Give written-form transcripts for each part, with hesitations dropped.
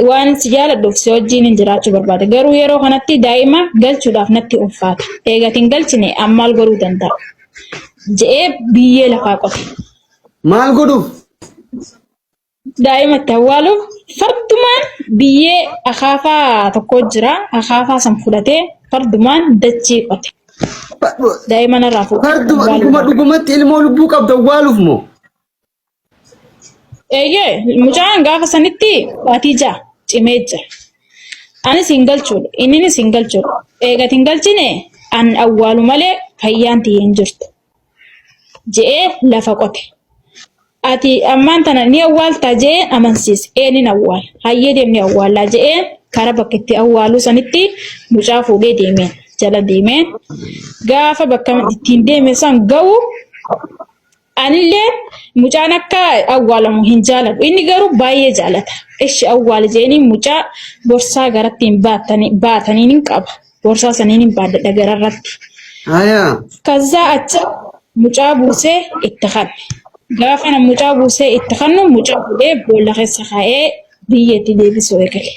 Waan si jaaladhuuf si wajjin hin jiraachuu barbaada. Garuu yeroo kanatti daa'ima galchuudhaaf natti ulfaata. Eega ati hin galchine an maal godhuu danda'a? Je'ee biyyee lafaa qote. Maal godhuuf? Daa'ima itti awwaaluuf fardumaan biyyee akaafaa tokko jira. Akaafaa san fudhatee fardumaan dachii qote. Daa'ima narraa fuudhee Farduma dhuguma awwaaluudhaaf. dhugumatti ilmoo lubbuu qabdu awwaaluuf moo? Eeyyee mucaan gaafa sanitti baatii 6 cimee jira. Anis hin galchuudha. Inninis hin galchuudha. Eegati hin galchine an awwaalu malee fayyaan tiyya hin jirtu. Je'ee lafa qote. Ati ammaan tana ni awwaaltaa je'een amansiise. Ee nin awwaala. Hayyee deemni awwaallaa je'een kara bakka itti awwaaluu sanitti mucaa fuudhee deemeen jala deemeen gaafa bakka ittiin deeme san ga'u anillee mucaan akka awwaalamu hin jaaladhu. Inni garuu baay'ee jaalata. Ishi awwaali je'anii mucaa borsaa garatti baatanii hin qaba. Borsaa saniin hin baadadha gararratti. Hayaa. Kazzaa achi mucaa buusee itti kanne. Gaafa na mucaa buusee itti kannu mucaa fuudhee boolla keessa kaa'ee biyya itti deebisuu eegale.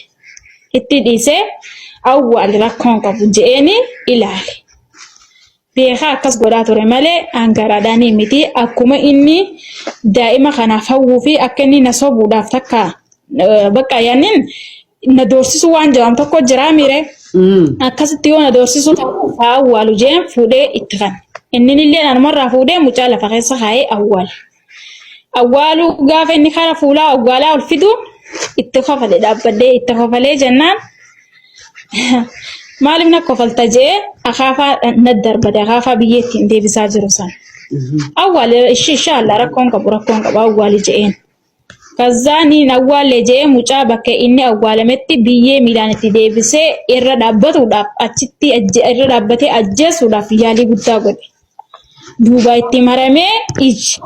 Itti dhiisee awwaali rakkoon qabu je'eeni ilaale. Beekaa akkas godhaa ture malee an garaadhaanii miti. Akkuma inni daa'ima kanaaf hawwuu fi akka inni na sobuudhaaf takka bakka yaannin na doorsisuu waan jedhamu tokko jiraa miire. Akkasitti yoo na doorsisuu haa awwaalu jeen fuudhee itti kan. Inni illee nanumarraa fuudhee mucaa lafa keessa kaa'ee awwaale. Awwaaluu gaafa inni kara fuulaa awwaalaa ol fidu itti kofale dhaabbadhee itti kofalee jennaan maaliif na kofalta jee akaafaa na darbate akaafaa biyyee ittiin deebisaa jiru san. Awwaali ishee inshaallah rakkoon qabu rakkoon qabu awwaali je'een. Kazzaa ni hin awwaalle je'ee mucaa bakka inni awwaalametti biyyee miilaan itti deebisee irra dhaabbatuudhaaf achitti irra dhaabbatee ajjeesuudhaaf yaalii guddaa godhe. Duuba itti maramee iji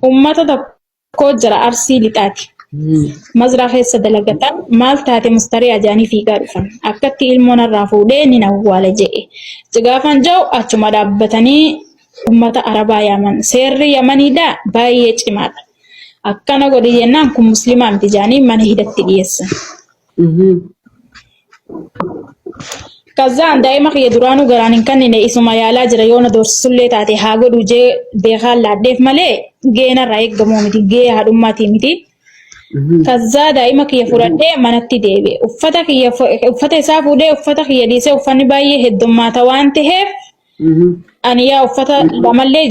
ummata tokko jira Arsii lixaati. Mazraa keessa dalagatan maal taate mustariyaa jedhanii fiigaa dhufan. Akkatti ilmoo narraa fuudhee nin awwaala jedhe. Gaafan ja'u achuma dhaabbatanii ummata Arabaa yaaman. Seerri Yamaniidha baay'ee cimaadha. Akkana godhi jennaan kun muslimaa miti jedhanii mana hidhatti dhiyeessan. Kazzaan daa'ima kiyya duraanuu garaan hin kannine isuma yaalaa jira yoo na doorsisullee taate haa godhu jee beekaan laadheef malee gahee narraa eeggamuu miti gahee haadhummaatii miti. Kazzaa daa'ima kiyya fudhadhee manatti deebi'e. Uffata kiyya uffata isaa fuudhee uffata kiyya dhiisee uffanni baay'ee heddummaata waan ta'eef Ani yaa uffata lamallee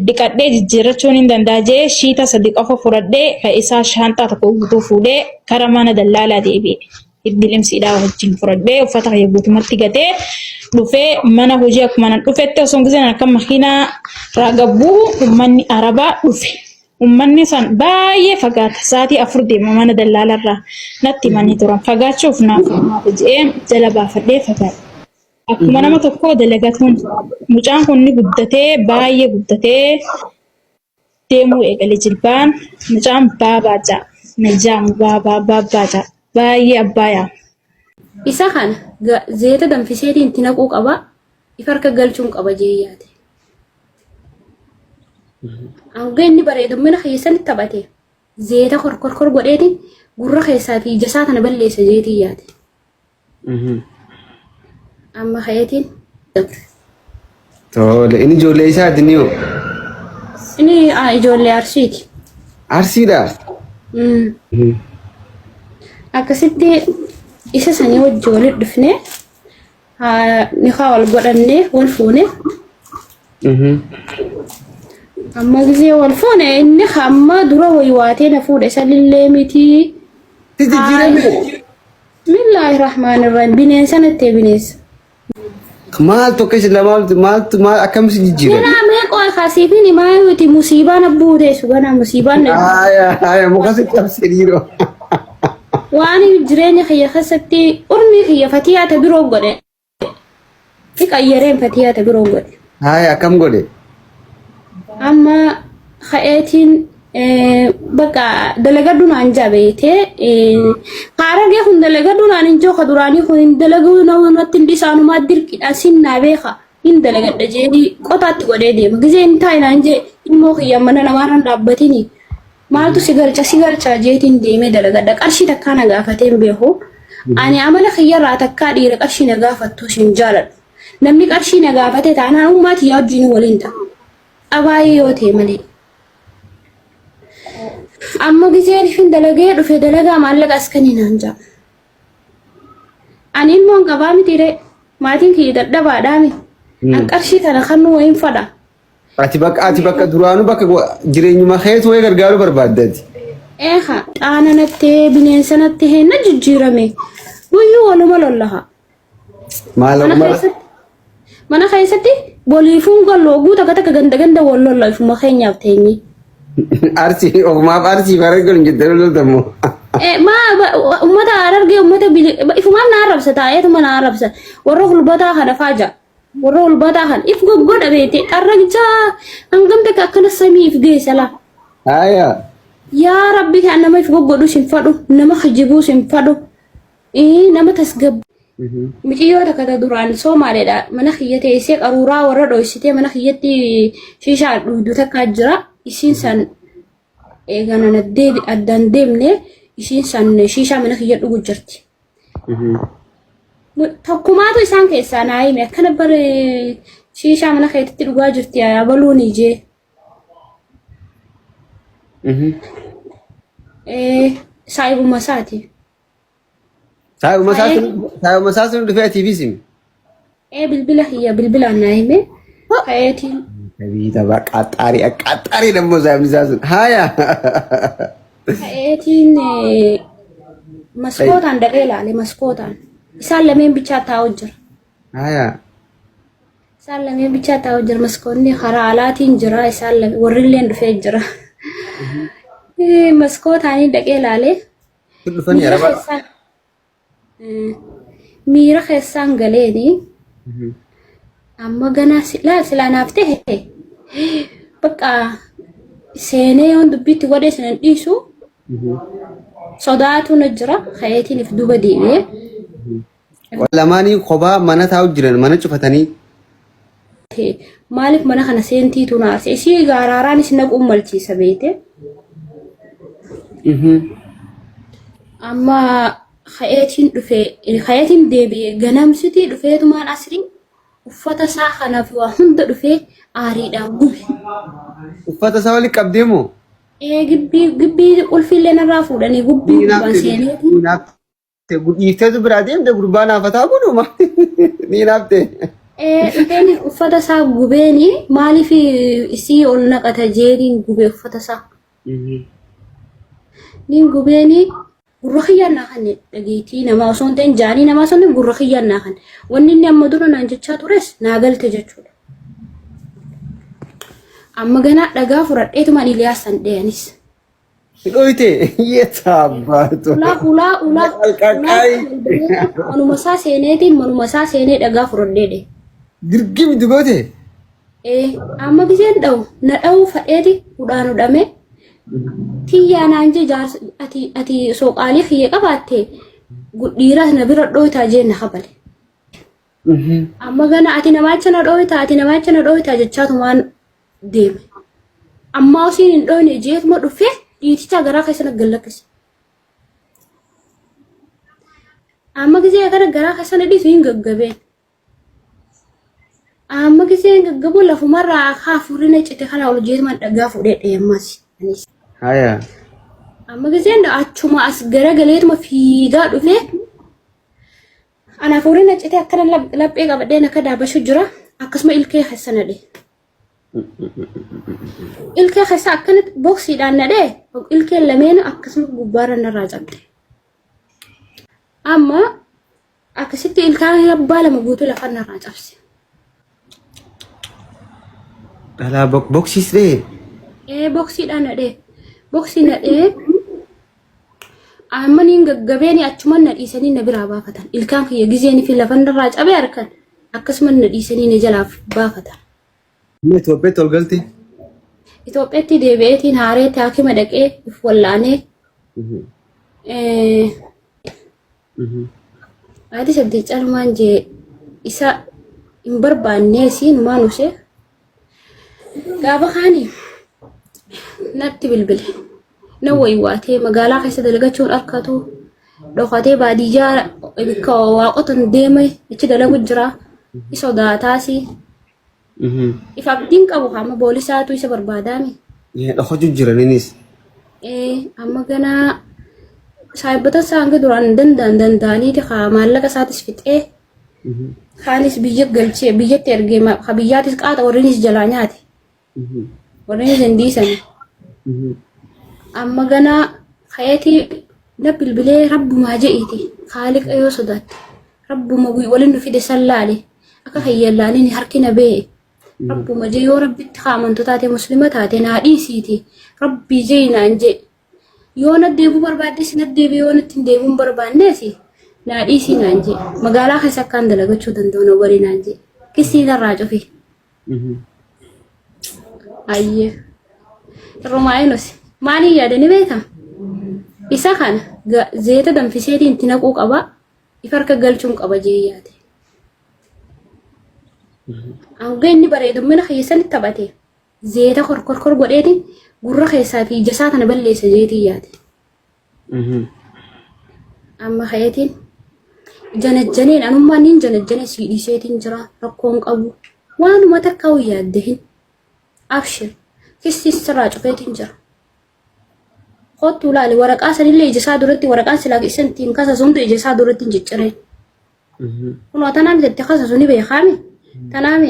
dhiqadhee jijjiirrachuun hin danda'a jee shiita sadi qofa fudhadhee kan isaa shaanxaa tokko guutuu fuudhee kara mana dallaalaa deebi'e. Iddilimsiidhaa wajjin fudhadhee uffata kiyya guutumatti gatee dhufee mana hojii akkuma nan dhufetti osoo hin giseen akka makiinaa raga bu'u uummanni Arabaa dhufe. Uummanni san baay'ee fagaata. Sa'aatii 4 deema mana dallaalarraa natti himanii turan. Fagaachuuf naaf furmaata je'ee jala baafadhee fagaadhe. Akkuma nama tokkoo dalagatuun mucaan kun ni guddatee baay'ee guddatee deemuu eegale jilbaan mucaan baabaa ja'a na jaamu baabaa baabbaa ja'a baay'ee abbaa yaama. Isa kana zeeta danfiseetiin itti naquu qaba. Ifa harka galchuun qaba jee yaade. Hanga inni bareedummina keessatti taphate zeeta korkorkor godheetiin gurra keessaa fi ija isaa kana balleessa jeetiin yaade. Amma ka'eetiin dabre. Tole inni ijoollee isaati ni hoo? Inni ijoollee Arsiiti. Arsiidha. Akkasitti isa sanii wajji walitti dhufnee nikaa wal godhannee wal fuune. Amma gisee wal fuune inni hamma dura waywaatee na fuudhe sanillee miti. Si jijjiirame. Bismillaahi Rahmaani Rahiim. Bineensa nattee bineensa. Maaltu akkasi lamaatu maaltu maal akkam si jijjiirame? Ganaa mee qoy kasiifin himaa yuuti musiibaan abbuu teessu ganaa musiibaan na Haaya haaya muka si cabse dhiiroo. waan jireenya kiyya keessatti urmii kiyya fatiyaa ta biroo godhe. Ni qayyareen fatiyaa ta biroo godhe. Haaya akkam godhe? Amma ka'eetiin bakka dalagadhu naan jaa beeytee harargee kun dalagadhu naan hin jiru ka duraanii kun hin dalaguu natti hin dhisaanumaa dirqidha sin naa beeka hin dalagadha jeedii qotaatti godhee deema gisee hin taa'e naan jee ilmoo kiyya mana namaarra hin dhaabbatini. Maaltu si galcha si galcha jeetiin deemee dalagadha. Qarshii takkaa na gaafatee hin beeku. Ani amala kiyyarraa takkaa dhiira qarshii na gaafattu hin jaaladhu. Namni qarshii na gaafate taanaan ummaa tiyyaa wajjin waliin ta'a. Xabaayee yoo ta'e malee. Amma gizeen ifin dalagee dhufe dalagaa maallaqa as kenni naan ja'a. Ani ilmoon qabaa miti ree. Maatiin kiyya dadhabaadhaa mi. An qarshii kana kannuu wayiin fadha. Ati bakka duraanuu bakka jireenyuma keetu wayii gargaaruu barbaaddati. Eeha xaana nattee bineensa nattee na jijjiirame. Guyyuu waluma lollaha. Maal Mana keessatti mana keessatti boliifuun gallu oguu takka takka ganda ganda wal lolla ifuma keenyaaf teenye. Arsii ofumaaf arsii bara galu jettee loltamoo. Maa ummata Harargee ummata ifumaan na arrabsa taa'eetuma na arrabsa warra hulbataa kana faaja warra hulbataa kana if goggodha beete xarragichaa hangam takka akkana samii if geessa laa. Haya. Yaa Rabbi kan nama if goggodhus hin fadhu nama kijibuus hin fadhu nama tasgabbu. Mucayyoo takka ta duraan Soomaaleedha mana kiyya teessee qaruuraa warra dhoysitee mana kiyyatti shiishaa dhugdu takka jira isiin san eegana addaan deemne isiin san shiishaa mana kiyya dhugu jirti. Tokkumaatu isaan keessaa naa hime akkana bare shiishaa mana keetitti dhugaa jirti abaluun ijee. Saayibuma isaati. Saayibuma isaa sun dhufee atiifis hime. Bilbila kiyya bilbilaan naa hime. Ka'eetiin Tabii qaxxaarii qaxxaarii dammoo saayibni isaa sun. Haya. Ka'eetiin maskootaan dhaqee ilaale maskootaan. Isaan lameen bichaa taa'u jira. Haya. Isaan lameen bichaa taa'u jira maskoonni karaa alaatiin jira isaan lameen warrilleen dhufee jira. Maskootaanii dhaqee ilaale. Dhufanii Miira araba. keessaan miira keessaan galeeni amma ganaa silaa silaa naaf ta'e bakka seenee yoon dubbiitti godhee sanan dhiisu sodaatu na jira ka'eetiin if duuba deebi'ee. Lamaanii kophaa mana taa'u jiran mana cufatanii. Maaliif mana kana seentiitu naarse isii gaaraaraanis naquun malchiisa beeyte. Amma ka'eetiin dhufe ka'eetiin deebi'ee ganamsitii dhufeetumaan asrii uffata isaa kanaaf waa hunda dhufee aariidhaan gube. Uffata isaa walitti qabdee moo? Ee, gibbii gibbii qulfiillee narraa fuudhanii gubbii guban seeneetiin. Dhiifteetu biraa deemte gurbaa naafataa kunuma ni naafte. Ee, dhufeen uffata isaa gubeeni maaliif isii ol naqata jeeniin gube uffata isaa. Niin gubeeni gurra kiyyaan naa kan dhageettii namaa osoo hin ta'in jaanii namaa osoo hin ta'in gurra kiyyaan naa kan wanni inni amma dura naan jechaa tures naa galte jechuudha. Amma ganaa dhagaa fudhadheetumaan Iliyaas san dhayanis. Dhoyte yeeta abbaatu. Ulaa ulaa ulaa ulaa manuma isaa seeneetiin manuma isaa seenee dhagaa fudhadhee dhe. Girgim duboote. Ee, amma giseen dha'u na dha'uu fadheeti hudhaan hudhame tiyyaa naan jee jaarsa ati soqaalii kiyya qabaatte dhiiraas na bira dhooytaa jee na kabale. Amma gana ati namaacha na dhooytaa ati namaacha na dhooytaa jechaatumaan deeme. Ammaa osiin hin dhooyne jeetuma dhufee dhiitichaa garaa keessa na gallakkise. Amma gisee kana garaa keessa na dhiisu hin gaggabeen. Amma gisee gaggabu lafumarraa akka hafuurri na cite kana ol jeetumaan dhagaa fuudhee dheemmas. Haya. Amma giseen achuma as garagaleetuma fiigaa dhufee ana hafuurri na cite akkana laphee qabadheen akka daabashu jira akkasuma ilkee keessa na dhee. Ilkee keessa akkanatti boksiidhaan na dhee ilkeen lameen akkasuma gubbaarra narraa cabde. Amma akkasitti ilkaan abbaa lama guutuu lafa narraa cabse. Dhalaa boksiis dhee. Ee, boksiidhaan na dhee. Boksii na dhee. Amma niin gaggabeeni achuman na dhiisanii na biraa baafatan. Ilkaan kiyya gizeen fi lafa narraa cabee harkan akkasuma na dhiisanii na jalaaf baafatan. Inni Itoophiyaatti ol galte. Itoophiyaatti deebi'eetiin haareetti haakima dhaqee if wallaanee haati 8 caalumaan jee isa hin barbaannee siin maan usee gaafa kaani natti bilbile. Na waywaatee magaalaa keessa dalagachuun harkatu dhokatee baadiyyaa bakka waaqotan deeme achi dalagu jira. Sodaataasi. If abdiin qabu amma boolisaatu isa barbaadaami. Dhokachuu jiran innis. Amma ganaa saahibbota isaa hanga duraan danda'an danda'aniiti haa maallaqa isaatis fixee kaanis biyya galchee biyyatti ergee ka biyyaatis qaata warreenis jalaa nyaate warreenis hin dhiisan. Amma ganaa ka'eetii na bilbilee rabbumaa je'iiti haaliqa yoo sodaatte rabbuma waliin nu fide san laale akka kayyallaaniin harki na ba'e rabbuma jee yoo rabbitti haamantu taate muslima taate naa dhiisiiti rabbii jee naan jee yoo na deebuu barbaaddes na deebi yoo natti hin deebiin barbaannes naa dhiisii naan jee magaalaa keessa akkaan dalagachuu danda'u na godhi naan jee kisii narraa cufi. Ayyee. Irrumaa eenus maaliin yaade ni beektaa? Isa kana zeeta danfiseetiin itti naquu qaba. Ifa harka galchuun qaba jee yaade. Hanga inni bareedummina keessatti taphate zeeta korkorkor godheetiin gurra keessaa fi ija isaa kana balleessa jeetiin yaade. Amma ka'eetiin janajjaneen anummaan niin janajjane sii dhiiseetiin jira rakkoon qabu waanuma takka hoo yaadde hin abshir kissi sirraa cufeetiin jira. Kottu laali waraqaa sanillee ija isaa duratti waraqaan silaa isan ittiin kasasu hunda ija isaa duratti hin ciccireen. Kunoo tanaan itti kasasu ni beekaami. Tanaami.